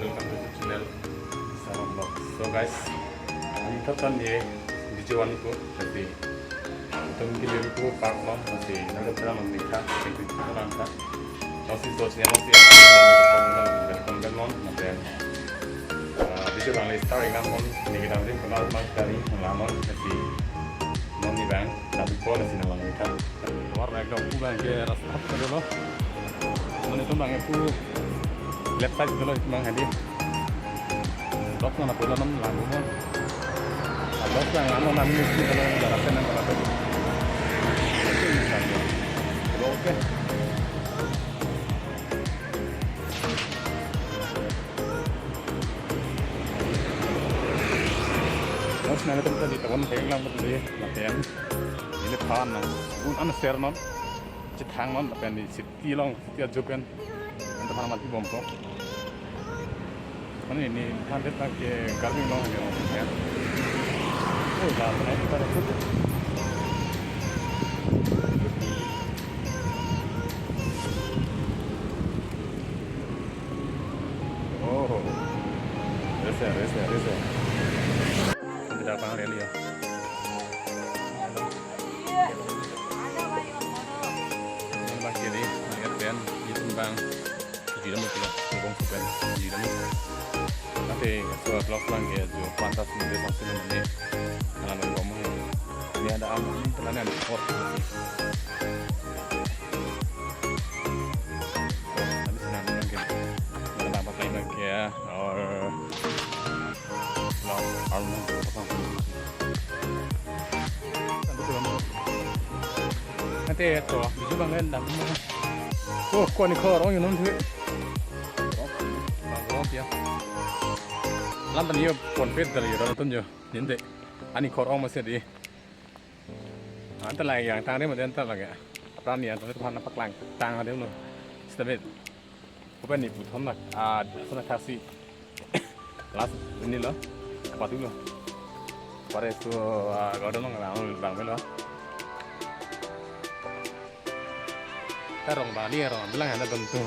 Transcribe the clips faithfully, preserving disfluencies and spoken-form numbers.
Welcome to the channel, Sarong Vlog. So guys, kami thothan ye video one ko, lasi itum ke diri ko park along, lasi nang pernah menikah, itu kita nangka. Lasi so sini lasi welcome, welcome, welcome, and then, uh, video kali start ingan mon, ini kita beri kenal mang kali, ngamon, lasi non ni bang, tapi ko lasi nang menikah. Warna ekdom pu bang ke rasta hap ke dolo. Mane itum bang ke pu left side dolo itum bang hadi. Dok na pula non lang mo. Dok yang anu nang ni si dolo yang darah sen yang darah sen. Oke. Terus nanti tempat di tahun kayak lang betul ya, latihan. Ini pan nang, un an ser non, cithang non, lapen di city along, city ajo pen, anta mana mati bompo. Mane ini han det lagi garbi along ya, ya. Oh, dah, naik kita ada food. Oh, rese, rese, rese. Tidak apa yang lihat. Yang bang kiri, lihat pen, di sini bang. Di dalam itu, di bawah pen, di dalam. Nanti so vlog lang ya, jo pantas ni dia masih ini. Kalau mau ngomong ya. Ini ada aman, ini telah ada sport. Habis nanti mungkin ada apa lagi ya, or vlog, or nanti itu, itu bang kan dah. Oh, kau ni kau orang yang nonton. Bang orang ya. Lam tani yo pon pet dari yo nonton yo. Ninte. Ani kau orang masih di. Anta lagi yang tangri mate anta lagi. Apran ni anta itu hana paklang tang ada lo. Stabit. Open ni puthon nak. Ah, sana kasi. Last ini lo. Apa tu lo? Pare tu, ah, garden lo nang bang melo. Tarong bali rong bilang ada bentuk.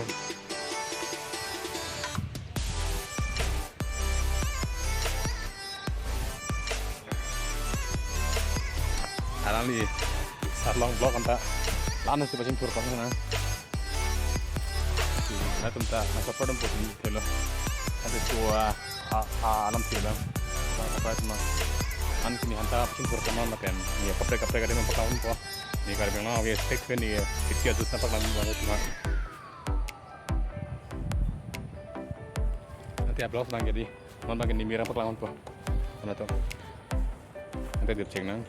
Alang di Sarlong Vlog anta. Lana si pacing pur pasang na. Nanglitum ta na support dun putin telo. Anta tua a a alam sila. Support ma. An kini anta pacing pur pasang na pen. Ni kaprek kaprek ada memang pakam po. Ni kali bilang oke, stick pen ni, eh, kiti atus nampak lagi banget cuma. Nanti upload nang jadi, non bang ini mirang paklang po. Mana tuh? Nanti dia cek nang.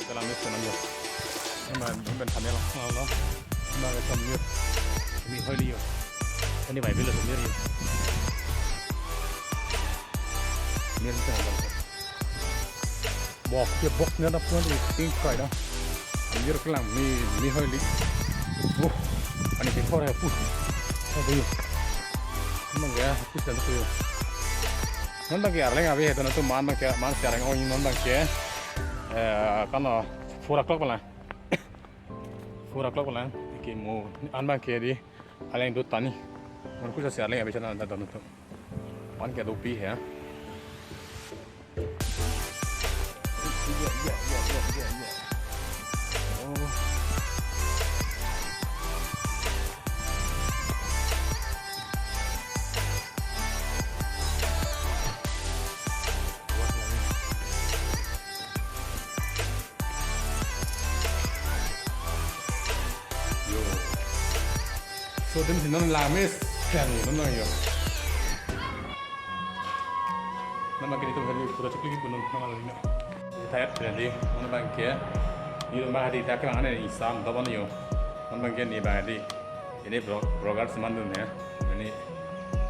Dalam itu nanti. Ini mah, ini kan kamera langsung Allah. Ini mah kita mute. Ini holy yo. Ini Bible itu mute yo. Mute itu apa? Bok, ya bok ni ada pun di pink kai dah. Anjir kelang mi, mi holy. Wah, ani ke kor ya pun. Aduh. Emang ya, pun dan tuh. Nanti lagi arleng abi itu nanti man bang ke, man siareng ong non bang ke. Eh, kan lo, four o'clock lah. Four o'clock lang, iki mo, an bang ke di, aleng do tani. Mon kusa si aleng abi chana da don to. An ke do pi he. Iya, iya, iya, iya, iya, iya. Oh. Yo. So, dim si non lamis kan non yo. Nama kini tu hari pura chukli pun non nama lagi. Tayat tadi, mana bang ke? Ni rumah hari tak kemana ni sam, tahu ni yo. Mana bang ke ni bang hari. Ini vlog, vlogger seman dun ya. Ini,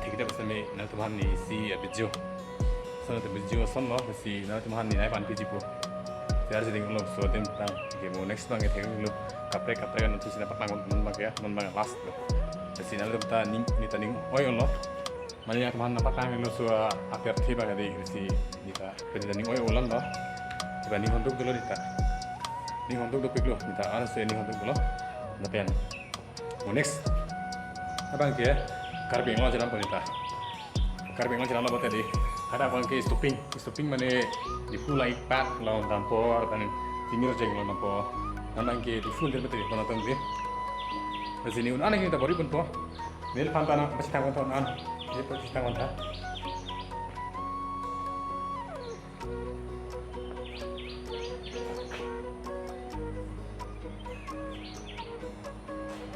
thik thak sami nangtum aphan ni isi ya video. So, nangtum bisi jing ason lo, si nangtum aphan neli nai pan piji po. Siar si ding lo, so atum tang. Okay, mo next abang ke theklonglo. Kaprek kaprek nangtum si nangpaklang non abang ke, non abang last lo. Si nangtum ta ning, neta ning oi lo. Mane nangtum aphan nangpaklanglo, so, ah, apirthe abang ke dei, si neta, neta ning oi lo lo. Neta ning honduk dolo neta. Ning honduk dopiklo neta, ah, so ning honduk dolo. Lapen. Oh, next abang ke Karbi Anglong chelang po neta. Karbi Anglong chelang lo bote dei. Hadak abang ke stopping. Stopping mane Diphu lai pak lo dampo, dan Tingir jeng lo dampo. Abang ke Diphu dir bote dei, nonton dei. Lasi neli un-an neta bor-i ponpo. Neliphan ta nangpachethang pontha un-an. Neliphan pachethang pontha.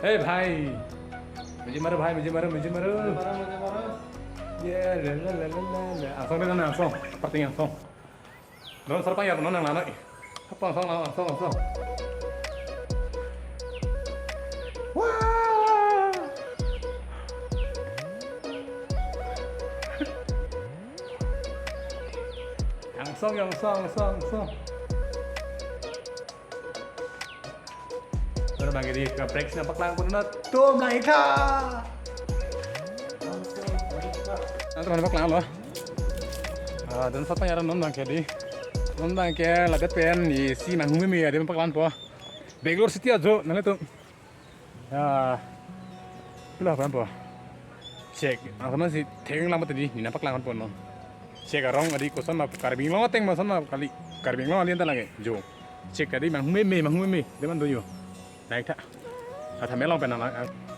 Hey bhai, muji maro bhai, muji maro, muji maro. Ye, la, la, la. Angsong dei, angsong. Parting angsong. Non sarpang ya, non nang nanoi. Apa angsong, angsong, angsong. Wah. Angsong, angsong, angsong, angsong. Nangtum abang ke dei kaprek si nangpaklang po nangtum, nang-ik tha. Nangtum aphan nangpaklang lo. Ah, dan sat panyara non abang ke dei. Non abang ke ladak pen isi manghumeme adim paklang po. Bangalore city ajo nanglitum. Ya. Itulah apa po. Chek, nangtum si theklong lang bote dei, neli nangpaklang ponpo non. Chek arong dei, koson ma Karbi Anglong ateng ma, koson ma kali Karbi Anglong ali anta lake. Jo. Chek dei, manghumeme, manghumeme. Dei man do jo. Nang-ik tha. Atha melong pen nang,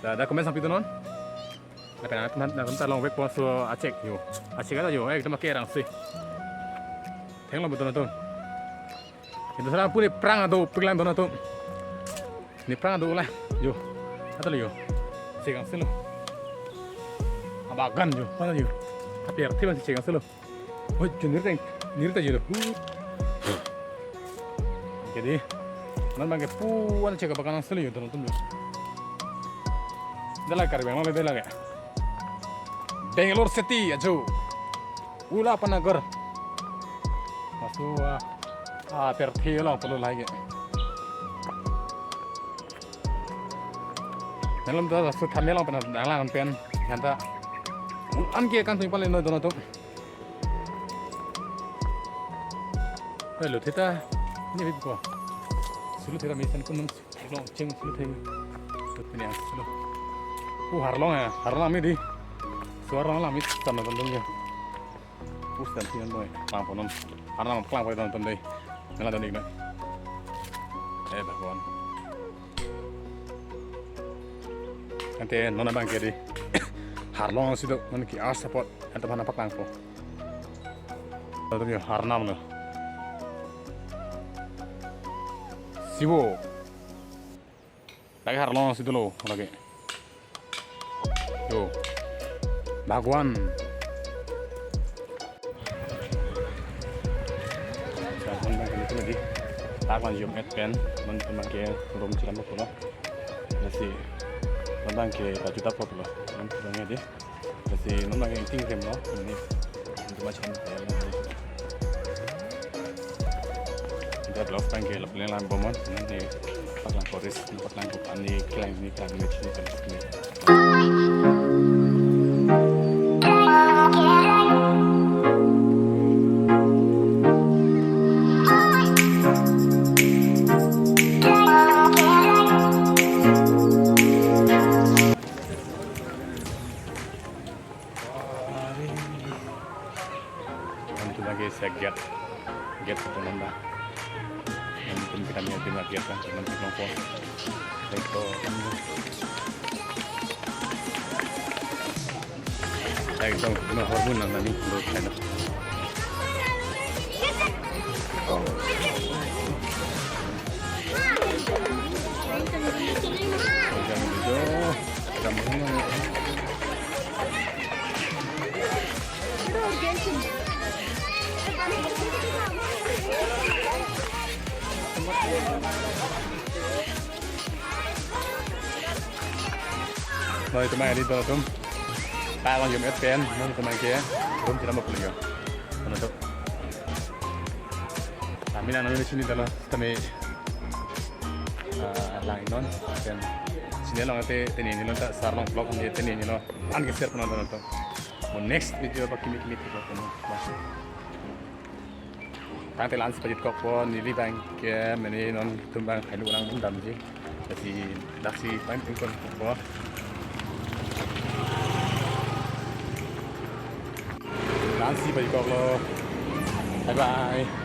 da, da comment sang pidun non. Lapen nang, nang, nangtum ta longvekpo, so achek jo. Achek ta jo, eh, ekdom ake rang si. Theklong betul nangtum. Itu sarang pu nephrang adopik lang do nangtum. Nephrang do la. Jo. Ata lo jo. Chek angselo. Abagan jo. Mana jo. Apirthe abang si chek angselo. Oi, jo nirteng. Nirta jo. Hu. Jadi, non abang ke pu an chek abagan angselo jo, nangtum jo. Dak la Karbi Anglong le dak la ke. Bangalore city ajo. Ulapanagar. Laso, ah, ah, apirthe along pulo lake. Nangtum ta laso than melong pen nanglang pen. Hanta. Un-an ke kan tung pale no dono to. Eh, lo theta. Ni bip ko. Sulu theta mesan kunun. Long cheng sulu theng. Ini yang sulu. Uh, harlong ya, harlong ami dei. So harlong la ami sama tandung ya. Us dan tinan boy, klang po non. Harlong klang po non tandai. Nela tandai na. Eh, Bhagwan. Ante non abang ke dei. Harlong si do, non ke-ar support. Ante mana paklang po. Tandung ya, harnam na. Sibo. Lake harlong si dolo lake. Yo. Bhagwan. Bhagwan bang kali kali di. Bhagwan jom et pen, nangtum abang ke rum chelang pulo. Lasi, nangtum abang ke baju dap pulo. Nangtum abang ke dei. Lasi non abang ke ingting rem lo, ini. Untuk macam apa ya, ini. Dia blog abang ke lapu-le lang bomon, nanti paklang chorus, paklang bukan di klang ni, klang ni, sini kan ni. Nangtum lake si gate. Gate itu nanda. Nangtum kita lihat di gate kan, nangtum nongko. Itu kan. Ekdom, no, hormon nang nani, bro, china. Oh. Ekdom, ekdom. Noi, nangtum abang ke dei, nangtum. Paklang jom et pen, nangtum abang ke. Rum chelang pulo. Ano to. Kami na nang sini dala kami, ah, lang inon. Then sini lang ate tini ni ta Sarlong vlog ni tini ni lo. An ke share pon ano to. Mo next video ba kimi kimi thik lo. Bye. Tangte la-ansi pajut kokpo, neli bang ke mene non tum bang hailu lang mundam ji. Lasi daksi pain tum kon kokpo. La-ansi pajut koklo. Bye bye.